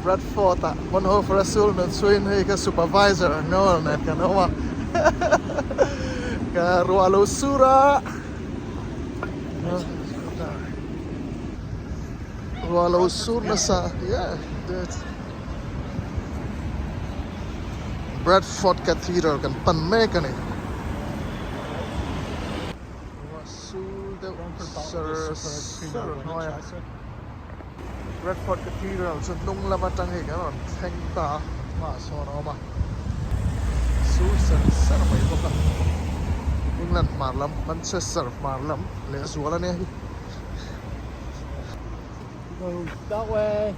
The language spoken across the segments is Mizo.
Bradford ah Bonhoeffer a sul hnu chhuiin hei ka supervisor Noel nen kan awm a ka ruah lo sur a ruah lo sur nasa yeah Bradford Cathedral kan pan mek a ni. Ruah sur deuh sar sar hnuai a. Bradford Cathedral chu hnung lam atang hei kan rawn thleng ta a, hmaah sawn a awm a, sur ser ser mai bawk a, England hmar lam Manchester hmar lam leh zual a nia hi. Go that way,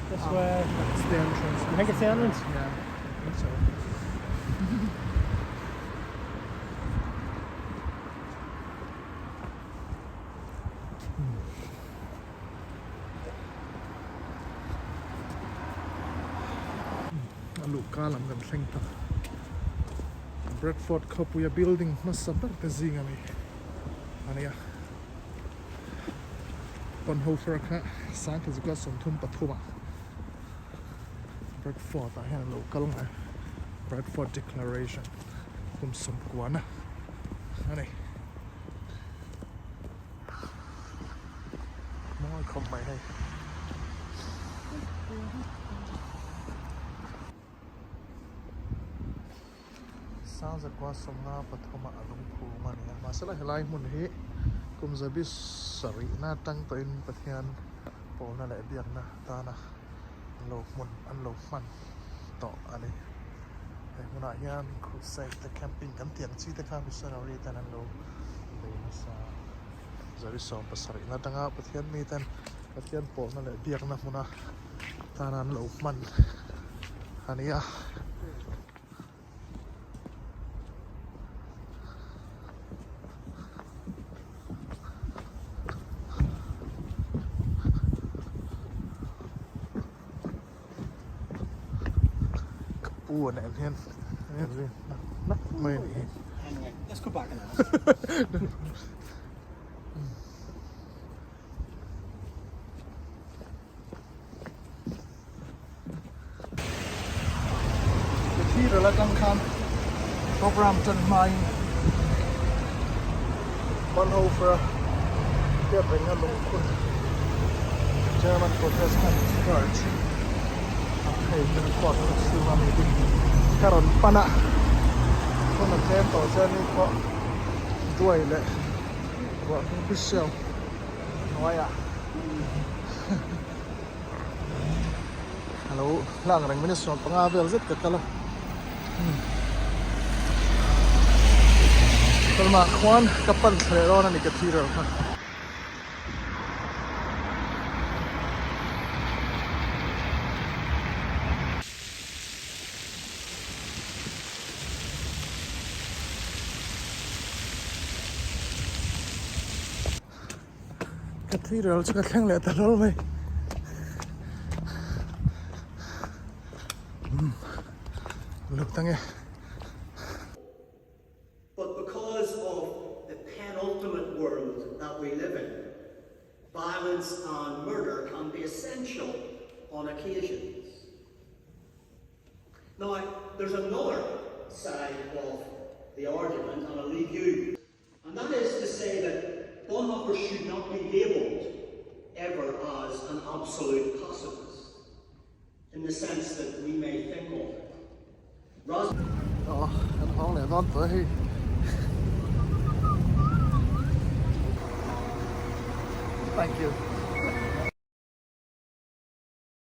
this way. That's the entrance. You think it's the entrance? Yeah, I think so. A luhka lam kan thleng ta. Bradford khawpuia building hmasa ber te zing ami a nia. Bonhoeffer kha Sangkhazuka 33 ah Bradford ah hian a lo kal ngai. Bradford Declaration kum sawmkuana a ni. Mawi khawp mai hei. Sangzakua 53 ah a lungphum a ni a, mahse la helai hmun hi kum zabi sarihna atang tawhin Pathian pawlna leh biakna tana an lo hmun an lo hman tawh a ni. He hmunah hian crusade te camping kan tih ang chi te kha missionary ten an lo bei nasa a. Zabi 70 atanga Pathian miten Pathian pawlna leh biakna hmuna tana an lo hman a ni a. Ka pu a nen hian nak nak mai a nih hi. Cathedral atang khan program tan hmain Bonhoeffer a hriat rengna lungphun German Protestant Church ah hei Bradford chhunga meeting ka rawn pan a, hun a tlem tawh chuan ni pawh duai leh ruah hming hrisel hnuaiah alo hlang reng minute 15 vel zet ka kal a tawlmah khuan ka pan thla leh dawn a ni cathedral kha. Cathedral chu ka thleng leh ta hlawl mai umm lut ang e. But because of the penultimate world that we live in, violence and murder can be essential on occasions. Now, there's another side of the argument, and I'll leave you And that is to say that Bonhoeffer should not be labelled ever as an absolute pacifist, in the sense that we may think of it. Rather Aw, kan hawng leh dawn tawh hei. Thank you.